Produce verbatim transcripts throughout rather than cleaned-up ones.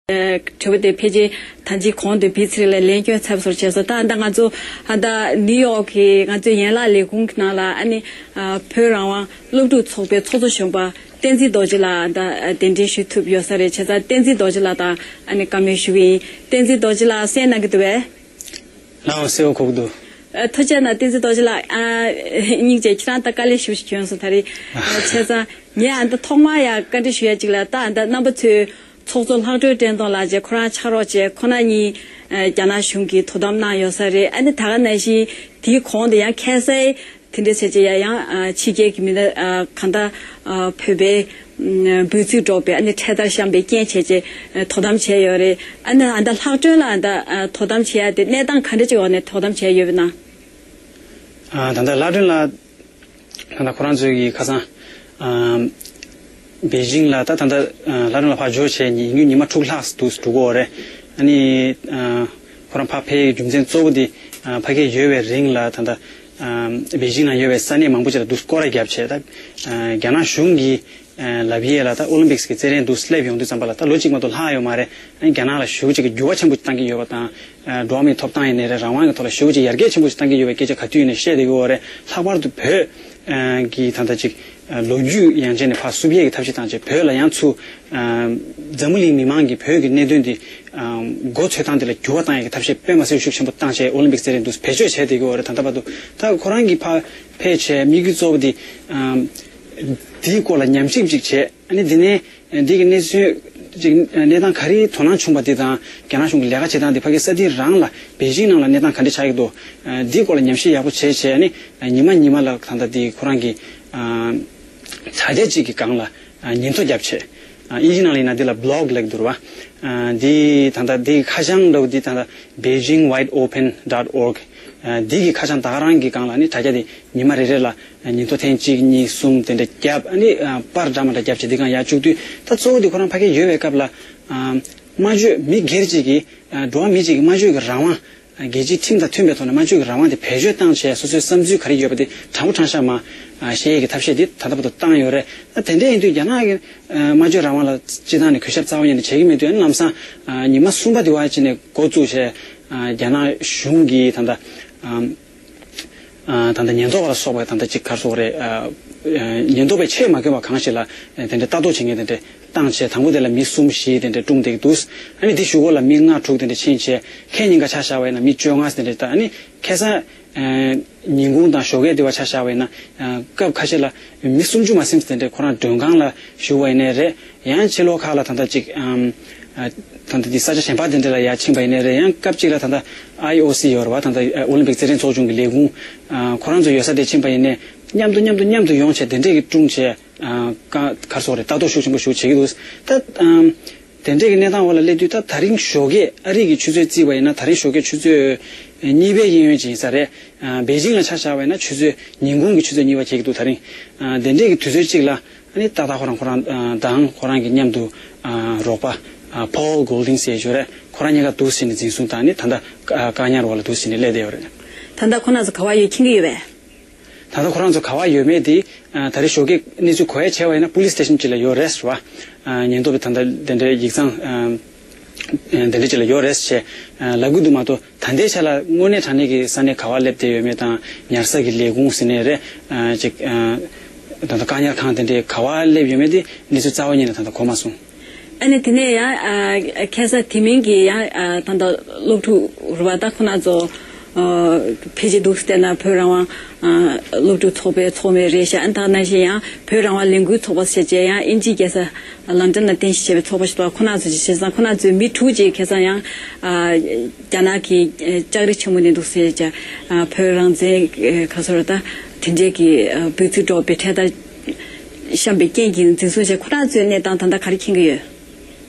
དྲི་བ་དེ་ཕལ་ཆེར་ད་ཅི་གོང་དུ་བི་ཚིག་ལ་ལན་སྐྱོན་ཚར་བཟོ་བྱས་སོང་། ད་ད་ང་ཚོ་ཨ་ད་ནིའུ་ཡོག་གི་ང་ཚོའི་ཡན་ལག་ལས་ཁུངས་ཀྱི་ནང་ལ་ཨ་ནི་ཨ་བོད་རང་དབང་སློབ་ཕྲུག་ཚོགས་པའི་ཚོགས་གཙོ་གཞོན་པ་བསྟན་འཛིན་རྡོ་རྗེ་ལགས་ད་གདན་འདྲེན་ཞུ་ཐུབ་ཡོད་ས་རེད། བྱས་ཙང་བསྟན་འཛིན་རྡོ་རྗེ་ལགས་དང་ཨ་ནི་བཀའ་མོལ་ཞུ་གི་ཡིན། བསྟན་འཛིན་རྡོ་རྗེ་ལགས་གསན་གནང་གི་འདུག་བས། ལའོ་སེའོ་ཁོག་ཏུ། ཨ་ཐུགས་རྗེ་གནང་། བསྟན་འཛིན་རྡོ་རྗེ་ལགས། ཨ་སྙིང་རྗེ། ཁྱེད་རང་ད་དཀའ་ལས་ཞེ་པོ་ཞིག་བྱུང་སོང་ད་རེས། ཨ་བྱས་ཙང་ངས་ཨ་ད་ཐོག་མར་ཡང་བཀའ་འདྲི་ཞུ་ཡ་གཅིག་ལ། ད་ཨ་ད་རྣམ་པ་ཚོའི་ཚོགས་གཙོ་ལྷག་སྒྲོན་བཀྲས་མཐོང་ལགས་བཅས་ཁོ་རང་ཕྱག་རོགས་བྱས། ཁོ་རང་གཉིས་ཨ་རྒྱ་ནག་གཞུང་གིས་དོ་དམ་གནང་ཡོད་ས་རེད། ཨ་ནི་ད་ག་ནང་བཞིན་དེའི་གོང་དུ་ཡང་ཁ་སང་དེ་འདྲ་བྱས་བྱས་ཡ་ཡང་ཨ་ཕྱི་རྒྱལ་གྱི་མི་སྣ་ཨ་གང་ལྟར་ཨ་བོད་པའི་འབོད་ཚིག་སྒྲོག་པའི་ཨ་ནི་འཕྲེད་དར་བཤམས་པའི་རྐྱེན་བྱས་བྱས་དོ་དམ་བྱས་ཡོད་རེད། ཨ་ནི་ཨ་ད་ལྷག་སྒྲོན་ལ་ཨ་ད་དོ་དམ་བྱེད་ཡ་དེ་གནས་སྟངས་ག་འདྲ་ཅིག་འོག་ནས་དོ་དམ་བྱས་ཡོད་པ་ན། ཨ་ད་ལྟ་ལྷག་སྒྲོན་ལགས་ད་ལྟ་ཁོ་རང་ཚོའི་གི་ཁ་སང་ཨ་པེ་ཅིང་ལ་ད་ད་ལྟ་ཨ་ལྷག་སྒྲོན་ལགས་ཕར་འབྱོར་བྱས་ཉིན་ཉིན་མ་དྲུག་ལྷག་འདུག་འགྲོ་གི་ཡོད་རེད། ཨ་ནི་ཨ་ཁོ་རང་ཕར་ཕེབས་རྒྱུ་མཚན་གཙོ་བོ་དེ་ཨ་ཕ་གིར་ཡོད་པའི་རིང་ལ་ད་ལྟ་ཨ་པེ་ཅིང་ལ་ཡོད་པའི་ས་གནས་མང་པོ་ཅིག་ལ་འདུག་སྐོར་ར་བརྒྱབ་བྱས། ད་ཨ་རྒྱ་ནག་གཞུང་གིས་ལབ་ཡས་ལ་ད་ཨོ་ལིམ་པིག་སི་གི་རྩེད་རན་དུ་སླེབས་ཡོང་དུས་ཙམ་པ་ལ་ད་ལོ་གཅིག་མ་གཏོགས་ལྷག་ཡོད་མ་རེད། ཨ་ནི་རྒྱ་ནག་ལ་ཞེ་པོ་ཅིག་གི་འགྱུར་བ་ཆེན་པོ་ཅིག་བཏང་གི་ཡོད་པ་དང་། འགྲོ་བ་མིའི་ཐོབ་ཐང་ཡིན་ནའི་རེད། རང་དབང་གི་ཐོག་ལ་ཞེ་པོ་ཅིག་ཡར་རྒྱས་ཆེན་པོ་ཞིག་བཏང་གི་ཡོད་པའི་སྐད་ཆ་ག་དུས་ཡིན་ནའི་བཤད་བསྡད་ཀྱི་ཡོད་རེད། ལྷག་པར་དུ་བོད་ཀྱི་ད་ལྟ་ཅིག་ལོ་རྒྱུས་ཡང་ཅིན་ནས་ཕར་བསུབ་ཡས་ཀྱི་ཐབས་ཤེས་བཏང་བྱས། བོད་ལ་ཡང་ཚུར་འཛམ་བུ་གླིང་མི་མང་གིས་བོད་ཀྱི་གནད་དོན་འདི་མགོ་འཚོས་སྟངས་དེ་ལ་འགྱུར་བ་བཏང་ཡས་ཀྱི་ཐབས་ཤེས་དཔེ་མ་སྲིད་ཤུགས་ཆེན་པོ་བཏང་བྱས་ཨོ་ལིམ་པིག་རྩེད་རན་དུ་བེད་སྤྱོད་བྱས་བསྡད་ཀྱི་ཡོད་རེད། ད་ལྟ་བར་དུ་ད་ཁོ་རང་གིས་ཕར་ཕེབས་བྱས་དམིགས་ཡུལ་གཙོ་བོ་འདི། དེའི་སྐོར་ལ་ཉམས་ཞིབ་ཅིག་བྱས། ཨ་ནི་འདི་ནས་འདི་གི་གནས་ཚུལ་ཅིག་གནས་སྟངས་ག་རེའི་དོ་སྣང་བྱུང་བ་འདི་དང་། རྒྱ་ནག་གཞུང་གི་ལས་ཀ་བྱེད་སྟངས་འདི་ཕ་གི་ས་ཐིག་རང་ལ་པེ་ཅིང་ནང་ལ་གནས་སྟངས་ག་འདྲ་ཆགས་ཀྱི་འདུག་འདིའི་སྐོར་ལ་ཉམས་ཞིབ་ཡག་པོ་བྱས་བྱས། ཨ་ནི་ཉི་མ་ཉི་མ་ལ་ད་ལྟ་འདི་ཁོ་རང་གི་དྲ་རྒྱ་ཅིག་གི་སྒང་ལ་ཉིན་ཐོ་བརྒྱབ་བྱས། ཨིན་ཇི་ནང་ལ་ཡིན་ན་འདི་ལ་བི་ལོག་ལབ་འདུག་ར་བ། འདི་ད་ལྟ་འདི་ཁ་བྱང་འདྲ་བོ་འདི་ད་ལྟ་beijing wide open dot org འདི་གི་ཁ་བྱང་ད་ག་རང་གི་སྒང་ལ་ནི་དྲ་རྒྱ་འདི་ཉི་མ་རེ་རེ་ལ་ཉིན་ཐོ་ཐེངས་གཅིག་གཉིས་གསུམ་དེ་འདྲ་བརྒྱབ། ཨ་ནི་པར་འདྲ་མི་འདྲ་བརྒྱབ་བྱས་འདི་སྒང་ཡར་བཅུག་དུས། ད་གཙོ་བོ་འདི་ཁོ་རང་ཕ་གིར་ཡོད་པའི་སྐབས་ལ་སྨྲ་བརྗོད་མི་སྒེར་གཅིག་གིས་འགྲོ་བ་མི་གཅིག་གིས་སྨྲ་བརྗོད་ཀྱི་རང་དབང་། རྒྱལ་སྤྱིའི་ཁྲིམས་དང་མཐུན་པའི་ཐོག་ནས་སྨྲ་བརྗོད་ཀྱི་རང་དབང་དེ་བེད་སྤྱོད་བཏང་བྱས། སོ་སོའི་བསམ་ཚུལ་ག་རེ་ཡོད་པ་དེ་དྲང་པོ་དྲང་བཞག་མར་བཤད་ཡས་ཀྱི་ཐབས་ཤེས་དེ་ད་ལྟ་བར་དུ་བཏང་ཡོད་རེད། ད་དེ་འདྲ་ཡིན་དུས་རྒྱ་ནག་གི་སྨྲ་བརྗོད་རང་དབང་ལ་སྤྱིར་བཏང་ནས་གུས་ཞབས་རྩ་བ་ཉིད་ནས་བྱེད་ཀྱི་མེད་དུས། ཨ་ནི་ལམ་སང་ཉི་མ་གསུམ་པ་དེ་བ་ཅིག་ནས་འགོ་བཙུགས་བྱས། རྒྱ་ནག་གཞུང་གིས་ད་ལྟ་ད་ལྟ་ཉེན་རྟོག་པ་ལ་སོགས་པའི་ད་ལྟ་ཅིག་ག་རེ་ཟེར་དགོས་རེད། ཉེན་རྟོག་པས་ཆེས་མ་འགོས་པ་གང་ཞིག་ལ་དེ་འདྲའི་ལྟ་རྟོག་བྱེད་མཁན་དེ་འདྲ་བཏང་བྱས། དང་པོ་དེ་ལ་མི་གསུམ་བཞི་དེ་འདྲ་བཀྲོངས་བསྡད་ཀྱི་འདུག་ཨ་ནི་དེ་གཞུག་གུ་ལ་མི་ལྔ་དྲུག་དེ་འདྲ་ཕྱིན་བྱས། ཁེ་ཉིན་ག་ཆ་བཞག་པ་ཡིན་ན་མི་བཅོ་ལྔ་དེ་འདྲ། ད་ཨ་ནི་ཁ་སང་ཉིན་གུང་དང་ཞོགས་ཀས་དེ་བ་ཆ་བཞག་པ་ཡིན་ན། སྐབས་ཁ་ཤས་ལ་མི་སུམ་ཅུ་མ་ཟིན་དེ་འདྲ་ཁོ་རང་མགྲོན་ཁང་ལ་བཞུགས་པ་ཡིན་ནའི་རེད། ཡང་ཕྱི་ལོགས་ཁག་ལ་ད་ལྟ་ཅིག་ད་ལྟ་དེ་ས་ཆ་གཞན་པ་དེ་འདྲ་ལ་ཡར་ཕྱིན་པ་ཡིན་ནའི་རེད། ཡང་སྐབས་ཅིག་ལ་ད་ལྟ་ཨའི་ཨོ་སི་ཡོད་རེད་བ། ད་ལྟ་ཨོ་ལིམ་པིག་རྩེད་འགྲན་ཚོགས་ཆུང་གི་ལས་ཁུངས་ཁོ་རང་ཚོ་ཡོད་ས་དེ་ཕྱིན་པ་ཡིན་ནའི། མཉམ་དུ་མཉམ་དུ་མཉམ་དུ་ཡོང་བྱས་དེ་འདྲས་ཀྱི་བཀྲོངས་བྱས། ཨ་ཀ་ག་རེ་ཟེར་དགོས་རེད། ལྟ་རྟོག་ཤུགས་ཆེན་པོ་ཞིག་བྱེད་ཀྱི་འདུག་ད་ཨམ་དེ་འདྲས་ཀྱི་གནས་སྟངས་འོག་ལ་སླེབས་དུས། ད་ད་རིང་ཞོགས་ཀས་ཨ་རི་གི་ཆུ་ཚོད་བརྩིས་པ་ཡིན་ན། ད་རིང་ཞོགས་ཀས་ཆུ་ཚོད་གཉིས་པའི་གཡས་གཡོན་ཅིག་ཡིན་ས་རེད། ཨ་པེ་ཅིང་ལ་ཆ་བཞག་པ་ཡིན་ན་ཆུ་ཚོད་ཉིན་གུང་གི་ཆུ་ཚོད་གཉིས་པ་འཁེལ་གྱི་འདུག་ད་རིང་ཨ་དེ་འདྲས་ཀྱི་དུས་ཚོད་ཅིག་ལ་ཨ་ནི་ཏག་ཏག་ཁོ་རང་ཁོ་རང་ཨ་དང་ཁོ་རང་གི་མཉམ་དུ་ཨ་རོགས་པ་ཨ་Paul Golding ཟེར་ཡོད་རེད། ཁོ་རང་གཉིས་ཀ་འདུག་སེ་ནས་འཛིན་བཟུང་བཏང་ནས་ད་ལྟ་བཀག་ཉར་འོག་ལ་འདུག་སེ་ནས་སླེབས་བསྡད་ཡོད་རེད། ད་ལྟ་ཁོ་རང་ཚོ་ག་པར་ཡོད་མཁྱེན་གྱི་ཡོད་པས། ད་ལྟ་ཁོ་རང་ཚོ་ག་པར་ཡོད་མེད་དེ་ཨ་ད་རེས་ཞོགས་ཀས་གནས་ཚུལ་གོ་ཡ་བྱས་པ་ཡིན་ན་པུ་ལིས་སི་ཊེ་ཤན་ཅིག་ལ་ཡོད་རེད་ཟེར་བ། ཨ་ཉེན་རྟོག་པའི་ད་ལྟ་དེ་འདྲའི་ཡིག་ཚང་ཨ་དེ་འདྲ་ཅིག་ལ་ཡོད་རེད་ཟེར་ཨ་ལབ་ཀྱི་འདུག་མ་གཏོགས། ད་ལྟའི་ཆ་ལ་དངོས་གནས་དྲང་གནས་ཀྱི་ས་གནས་ག་པར་སླེབས་བསྡད་ཡོད་མེད་དང་། ཉར་ས་གི་ལས་ཁུངས་ཟེར་ནའི་རེད། ཨ་ཅིག་ཨ་ད་ལྟ་བཀག་ཉར་ཁང་དེ་འདྲའི་ག་པར་སླེབས་ཡོད་མེད་དེ་གནས་ཚུལ་རྩ་བ་ཉིད་ནས་ད་ལྟ་གོ་མ་སོང་། ཨ་ནི་དེ་ནས་ཡང་ཨ་ཁ་སང་དེ་མིན་གྱི་ཡང་ཨ་ད་ལྟ་སློབ་ཕྲུག་རེད་བ། ད་ཁོ་རང་ཚོ་ཨ་ཕལ་ཆེར་འདུག་སེ་བལྟས་ན་བོད་རང་དབང་ཨ་སློབ་ཕྲུག་ཚོགས་པའི་ཚོགས་མི་རེད་ཤག་ཨ་ནི་ད་ག་ནང་བཞིན་ཡང་བོད་རང་དབང་ལས་འགུལ་ཚོགས་པ་ཟེར་བྱས་ཡང་དབྱིན་ཇིའི་རྒྱལ་ས་ལོན་ཌོན་ལ་རྟེན་གཞི་བྱས་པའི་ཚོགས་པ་ཞིག་འདུག་ཁོ་རང་ཚོ་ཅིག་བྱས་ཙང་ཁོ་རང་ཚོའི་མི་དྲུག་ཅིག་ཁ་སང་ཡང་ཨ་རྒྱ་ནག་གི་ཨ་ལྕགས་རི་ཆེན་མོ་ནས་འདུག་སེ་བྱས་ཨ་བོད་རང་བཙན་ཨ་ག་རེ་ཟེར་དགོས་རེད། ད་དེ་འདྲའི་གི་ཨ་འབོད་ཚིག་སྒྲོག་པའི་འཕྲེད་དར་བཤམས་པའི་རྐྱེན་གྱིས་འཛིན་བཟུང་བྱས། ཁོ་རང་ཚོའི་གནས་སྟངས་ད་ལྟ་ག་རེ་མཁྱེན་གྱི་ཡོད།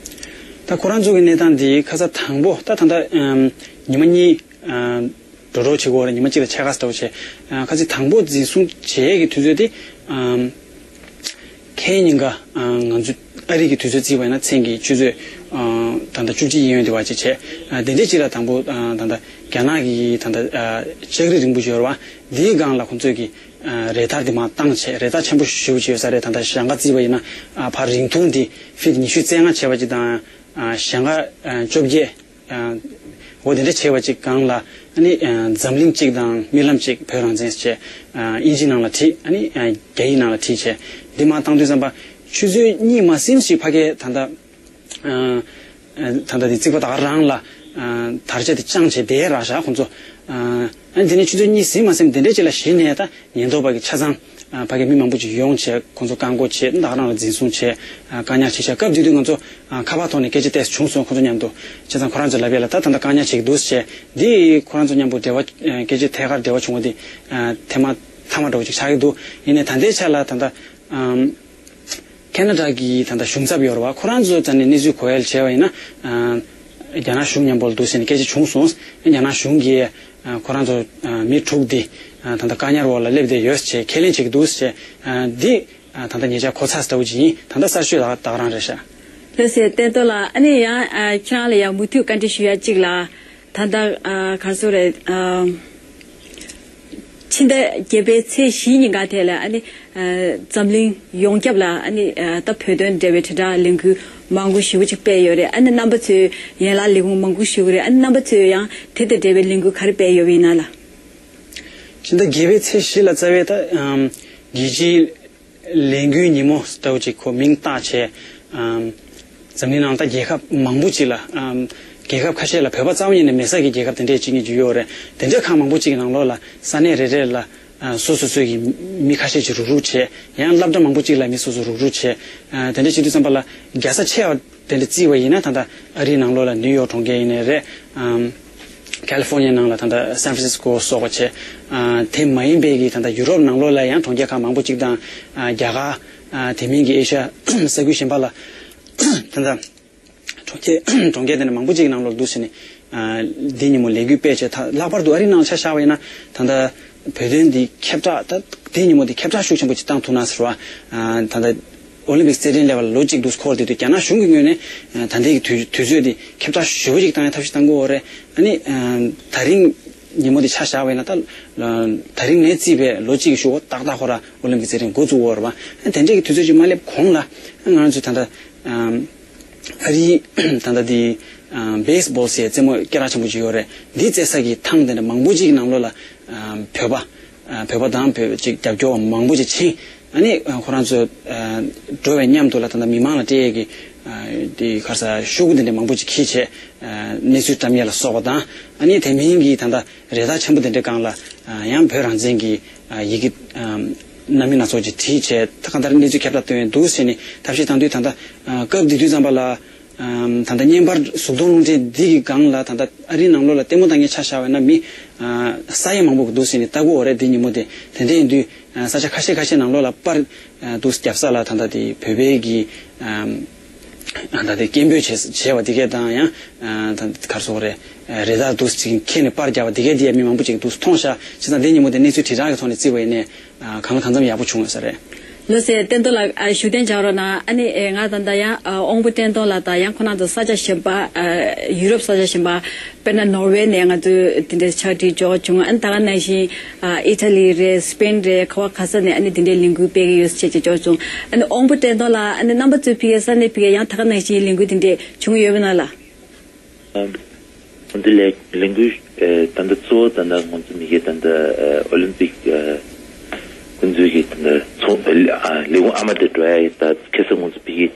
ད་ཁོ་རང་ཚོ་གི་གནས་སྟངས་འདི་ཁ་སང་དང་པོ་ད་ད་ལྟ་ཨམ་ཉི་མ་གཉིས་ཨ་འགྲོ་གྲོན་བྱེད་དགོས་རེད། ཉི་མ་གཅིག་ལ་ཕྱེད་ཀ་ཙམ་བྱས། ཨ་ཁ་སང་དང་པོ་འཛིན་བཟུང་བྱེད་ཡས་ཀྱི་དུས་ཚོད་དེ་ཨམ་ཁ་ཉིན་ག་ཨ་ང་ཚོ་ཨ་རི་གི་དུས་ཚོད་བརྩིས་པ་ཡིན་ན་མཚན་གྱི་ཆུ་ཚོད་ཨ་ད་ལྟ་བཅུ་གཅིག་གཡས་གཡོན་དེ་བ་ཅིག་བྱས། ཨ་དེ་འདྲའི་ཅིག་ལ་དང་པོ་ཨ་ད་ལྟ་རྒྱ་ནག་གི་ད་ལྟ་ཨ་ལྕགས་རི་རིང་པོ་ཞིག་ཡོད་རེད་བ། འདིའི་སྒང་ལ་ཁོང་ཚོས་ཀྱི་ཨ་རེ་ཌར་དེ་མར་བཏང་བྱས། རེ་ཌར་ཆེན་པོ་ཞེ་པོ་ཅིག་ཡོད་ས་རེད། ད་ལྟ་ཞེ་དྲག་བརྩིས་པ་ཡིན་ན་ཨ་ཕར་རིང་ཐུང་དེ་ཕིཊ་ཉི་ཤུ་རྩ་ལྔ་བྱས་པ་ཅིག་དང་། ཨ་ཞལ་ཁ་ཨ་བཅོ་བརྒྱད། ཨ་འོ་དེ་འདྲ་བྱས་པ་ཅིག་སྒང་ལ་ཨ་ནི་ཨ་འཛམ་གླིང་གཅིག་དང་རྨི་ལམ་གཅིག་བོད་རང་བཙན་བྱས། ཨ་དབྱིན་ཇི་ནང་ལ་བྲིས། ཨ་ནི་ཨ་རྒྱ་ཡིག་ནང་ལ་བྲིས་བྱས། འདི་མར་བཏང་དུས་ཙམ་པ་ཆུ་ཚོད་གཉིས་མ་ཟིན་ཞིག་ཕ་གིར་ད་ལྟ་ཨ་ཨ་ད་ལྟ་དེ་རྩིག་པ་ད་ག་རང་ལ་ཨ་དར་ཆ་དེ་དཔྱངས་བྱས་བསྡད་རག་ཤག་ཁོང་ཚོ། ཨ་ཨ་དེ་ནས་ཆུ་ཚོད་གཉིས་ཟིན་མ་ཟིན་དེ་འདྲས་ཅིག་ལ་གཞི་ནས་ད་ཉེན་རྟོག་པ་གི་ཆ་ཚང་ཨ་ཕ་གི་མི་མང་པོ་ཅིག་ཡོང་བྱས། ཁོང་ཚོ་བཀག་འགོག་བྱས། ད་ག་རང་ལ་འཛིན་བཟུང་བྱས། ཨ་བཀག་ཉར་བྱས་ཤག་སྐབས་དེ་དུས་ང་ཚོ་ཨ་ཁ་པར་ཐོག་ནས་སྐད་ཆ་བཏང་བྱུང་སོང་། ཁོང་ཚོ་མཉམ་དུ་བྱས་ཙང་ཁོ་རང་ཚོ་ལབ་ཡས་ལ་ད་ད་ལྟ་བཀག་ཉར་བྱེད་ཀྱི་འདུག་ཟེར་བྱས། འདི་ཁོ་རང་ཚོ་མཉམ་པོ་འབྲེལ་བ་ཨ་སྐད་ཆ་ཐད་ཀར་འབྲེལ་བ་བྱུང་བ་འདི་ཨ་ཐེངས་མ་མཐའ་མ་འདྲ་བོ་ཅིག་ཆགས་ཀྱི་འདུག་ཡིན་ནའི་ད་ལྟའི་ཆ་ལ་ད་ལྟ་ཨམ། ཁེ་ན་ཌ་གི་ད་ལྟ་གཞུང་ཚབ་ཡོད་རེད་བ། ཁོ་རང་ཚོ་ད་ནི་གནས་ཚུལ་གོ་ཡག་བྱས་པ་ཡིན་ན། ཨ་རྒྱ་ནག་གཞུང་མཉམ་པོ་ལ་འདུག་ཟེར་ནས་སྐད་ཆ་བྱུང་སོང་། རྒྱ་ནག་གཞུང་གིས་ཨ་ཁོ་རང་ཚོ་ཨ་མི་དྲུག་འདི་ཨ་ད་ལྟ་བཀག་ཉར་འོག་ལ་སླེབས་བསྡད་ཡོད་ཅེས་ཁས་ལེན་བྱེད་ཀྱི་འདུག་ཟེར། ཨ་འདི་ཨ་ད་ལྟ་ཉེ་ཆར་གོ་ཚར་ཟེར་འདྲ་བོ་ཅིག་ཡིན། ད་ལྟ་གསར་ཤོས་ད་ད་ག་རང་རེད་ཤག་ལགས་སོ། བསྟན་རྟོགས་ལགས། ཨ་ནི་ཡང་ཨ་ཁྱེད་རང་ལ་ཡང་མུ་མཐུད་བཀའ་འདྲི་ཞུ་ཡ་གཅིག་ལ། ད་ལྟ་ཨ་ག་རེ་ཟེར་རེད། ཨ་ཕྱི་ཟླ་བརྒྱད་པའི་ཚེས་བཞི་ཉིན་ག་དེ་ལ་ཨ་ནི་ཨ་འཛམ་གླིང་ཡོངས་ཁྱབ་ལ་ཨ་ནི་ཨ་ད་བོད་དོན་འབྲེལ་བའི་དྲིལ་བསྒྲགས་ལས་འགུལ་མང་པོ་ཞེ་པོ་ཅིག་སྤེལ་ཡོད་རེད། ཨ་ནི་རྣམ་པ་ཚོས་ཡན་ལག་ལས་ཁུངས་མང་པོ་ཞུ་གི་རེད། ཨ་ནི་རྣམ་པ་ཚོས་ཡང་དེ་དང་འབྲེལ་བའི་ལས་འགུལ་ག་རེ་སྤེལ་ཡོད་པ་ཡིན་ན་ལགས། ཕྱི་ཟླ་བརྒྱད་པའི་ཚེས་བཞི་ལ་རྩ་བའི་ད་ཨམ་རྒྱལ་སྤྱིའི་ལས་འགུལ་ཉིན་མོ་ལྟ་བུ་ཅིག་ཁོ་མིང་བཏགས་བྱས། ཨམ། འཛམ་གླིང་ནང་ད་རྒྱལ་ཁབ་མང་པོ་ཅིག་ལ། ཨམ། རྒྱལ་ཁབ་ཁ་ཤས་ལ་བོད་པ་རྩ་བ་ཉིད་ནས་མེད་ས་གི་རྒྱལ་ཁབ་དེ་འདྲས་ཅིག་ངེས་ཀྱི་ཡོད་རེད། དེ་འདྲས་ཁག་མང་པོ་ཅིག་གི་ནང་ལོགས་ལ་ས་གནས་རེ་རེ་ལ་ཨ་སོ་སོ་སོ་གི་མི་ཁ་ཤས་ཅིག་རུག་རུག་བྱས། ཡང་སློབ་གྲྭ་མང་པོ་ཅིག་ལ་མི་སོ་སོ་རུག་རུག་བྱས། ཨ་དེ་འདྲས་བྱེད་དུས་ཙམ་པ་ལ་རྒྱལ་ས་ཆེ་བ་དེ་འདྲ་བརྩིས་པ་ཡིན་ན། ད་ལྟ་ཨ་རིའི་ནང་ལོགས་ལ་ནིའུ་ཡོག་གྲོང་ཁྱེར་ཡིན་ནའི་རེད། ཨམ། ཁ་ལི་ཧྥོ་ནི་ཡའི་ནང་ལ་ད་ལྟ་སན་ཧྥ་རན་སིས་ཀོ་སོགས་པ་བྱས། ཨ་དེ་མ་ཡིན་པའི་གི་ད་ལྟ་ཡུ་རོབ་ནང་ལོགས་ལ་ཡང་གྲོང་ཁྱེར་ཁག་མང་པོ་ཅིག་དང་། ཨ་རྒྱ་གར། ཨ་དེ་མིན་གྱི་ཨེ་ཤ་ཡ་ས་ཁུལ་གཞན་པ་ལ་ད་ལྟ་གྲོང་ཁྱེར་གྲོང་ཁྱེར་དེ་འདྲ་མང་པོ་ཅིག་གི་ནང་ལོགས་འདུག་ཟེར་ནས། ཨ་འདི་ཉིན་མོ་ལས་འགུལ་སྤེལ་བྱས། ད་ལྷག་པར་དུ་ཨ་རིའི་ནང་ཆ་བཞག་པ་ཡིན་ན། ད་ལྟ་བོད་དོན་འདི་ཁྱབ་བསྒྲགས། ད་དེ་ཉིན་མོ་འདི་ཁྱབ་བསྒྲགས་ཤུགས་ཆེན་པོ་ཅིག་བཏང་ཐུབ་ན་ཟེར་བ། ཨ་ད་ལྟ་ཨོ་ལིམ་པིག་རྩེད་འགྲན་སླེབས་པ་ལ་ལོ་གཅིག་འདུག་འཁོར་དེ་དུས་རྒྱ་ནག་གཞུང་གི་ངོས་ནས་ཨ་ད་ལྟའི་གི་དུས་དུས་ཚོད་འདི་ཁྱབ་བསྒྲགས་ཞེ་པོ་ཅིག་བཏང་ཡ་ཐབས་ཤེས་བཏང་གི་ཡོད་རེད། ཨ་ནི་ཨ་ད་རིང་ཉིན་མོ་འདི་ཆ་བཞག་པ་ཡིན་ན། ད་ད་རིང་ནས་བརྩིས་པའི་ལོ་གཅིག་གི་གཞུག་གུ་ཏག་ཏག་ཁོ་ར་ཨོ་ལིམ་པིག་རྩེད་འགྲན་འགོ་བཙུགས་ཡོད་རེད་པ། ཨ་དེ་འདྲའི་གི་དུས་ཚོད་ཅིག་མ་སླེབས་གོང་ལ་ང་རང་ཚོས་ད་ལྟ་ཨ་ཨ་རིའི་ད་ལྟ་འདི་ཨ་བེ་སི་བོལ་ཟེར་རྩེད་མོ་སྐད་གྲགས་ཆེན་པོ་ཅིག་ཡོད་རེད། འདི་རྩེ་ས་གི་ཐང་དེ་འདྲ་མང་པོ་ཅིག་གི་ནང་ལོགས་ལ་ཨ་བོད་པ་ཨ་བོད་པ་དང་བོད་ཅིག་རྒྱབ་སྐྱོར་བ་མང་པོ་ཅིག་ཕྱིན། ཨ་ནི་ཨ་ཁོ་རང་ཚོ་ཨ་འགྲོ་བའི་མཉམ་དུ་ལ་ད་ལྟ་མི་མང་ལ་སྤྲད་ཡས་ཀྱི་ཨ་དེ་ག་རེ་ཟེར་ཤོག་གུ་དེ་འདྲ་མང་པོ་ཅིག་འཁྱེར་བྱས། ཨ་གནས་ཚུལ་བཀྲམ་ཡས་ལ་སོགས་པ་དང་། ཨ་ནི་དེ་མིན་གྱི་ད་ལྟ་རེ་ཐག་ཆེན་པོ་དེ་འདྲའི་སྒང་ལ་ཨ་ཡང་བོད་རང་བཙན་གྱི་ཨ་ཡི་གེ་ཨ་སྣ་མིན་སྣ་ཚོགས་ཅིག་བྲིས་བྱས། ད་གང་ལྟར་གནས་ཚུལ་ཁྱབ་བསྒྲགས་བཏོན་ཡས་འདུག་ཟེར་ནས་ཐབས་ཤེས་བཏང་དུས། ད་ལྟ་ཨ་སྐབས་དེ་དུས་ཙམ་པ་ལ་ཨམ་ད་ལྟ་བརྙན་པར་གཟུགས་མཐོང་རླུང་འཕྲིན་འདི་གི་སྒང་ལ་ད་ལྟ་ཨ་རིའི་ནང་ལོགས་ལ་ལྟད་མོ་ལྟ་མཁན་ཆ་བཞག་པ་ཡིན་ན་མི་ཨ་ས་ཡ་མང་པོ་གི་འདུག་ཟེར་ནས་ལྟ་གི་ཡོད་རེད། འདི་ཉིན་མོ་དེ་དེ་འདྲ་ཡིན་དུས་ཨ་ས་ཆ་ཁ་ཤས་ཁ་ཤས་ནང་ལོགས་ལ་པར་ཨ་འདུག་རྒྱབ་ས་ལ་ད་ལྟ་དེ་བོད་པའི་གི་ཨམ་ད་ལྟ་སྐད་འབོད་བྱས་བྱས་པ་དེ་གས་དང་། ཡང་ཨ་ད་ག་རེ་ཟེར་དགོས་རེད། རེ་ཐག་འདུག་ཅིག་འཁྱེར་ནས་པར་རྒྱབ་པ་དེ་གས་དེ་ཡང་མི་མང་པོ་ཅིག་འདུག་མཐོང་ཤག་བྱས་ཙང་འདི་ཉིན་མོ་དེ་གནས་ཚུལ་དྲིལ་བསྒྲགས་ཀྱི་ཐོག་ནས་བརྩིས་པ་ཡིན་ནའི། ཨ་གང་ལ་གང་འཚམ་ཡག་པོ་བྱུང་ཡོད་ས་རེད། ལགས་སོ། བསྟན་རྟོགས་ལགས། ཨ་ཞུ་དོན་སྦྱར་རོགས་གནང་། ཨ་ནི་ཨེ་ང་ད་ལྟ་ཡང་ཨ་དབང་པོ་བསྟན་རྟོགས་ལགས་དང་ཡང་ཁོང་རྣམ་ཚོ་ས་ཆ་གཞན་པ། ཨ་ཡུ་རོབ་ས་ཆ་གཞན་པ། དཔེར་ན་ནོར་ཝེ་ནས་ང་ཚོས་དེ་འདྲའི་ཕྱག་བྲིས་འབྱོར་བྱུང་། ཨ་ནི་ད་ག་ནང་བཞིན་ཨ་ཨི་ཊ་ལི་རེད། སི་པེན་རེད། ག་བ་ག་ས་ནས་ཨ་ནི་དེ་འདྲའི་ལས་འགུལ་སྤེལ་གྱི་ཡོད་ཟེར་བྱས་ཅིག་འབྱོར་བྱུང་། ཨ་ནི་དབང་པོ་བསྟན་རྟོགས་ལགས། ཨ་ནི་རྣམ་པ་ཚོའི་ཕ་གིའི་ས་གནས་ཕ་གིའི་ཡང་ད་ག་ནང་བཞིན་ལས་འགུལ་དེ་འདྲས་བྱུང་ཡོད་པ་ན་ལགས། འདི་ལས་ལས་འགུལ་ཨེ་ད་ལྟ་གཙོ་བོ་ད་ལྟ་ང་ཚོ་མི་གི་ད་ལྟ་ཨེ་ཨོ་ལིམ་པིག་ཨེ་ཁོང་ཚོའི་གི་ད་ལྟ་ཚོགས་ཨེ་ལས་ཨ་ལས་ཁུངས་ཨ་མ་དེ་འགྲོ་ཡ་ཡི་ད་ཁ་སང་ང་ཚོ་ཕ་གི་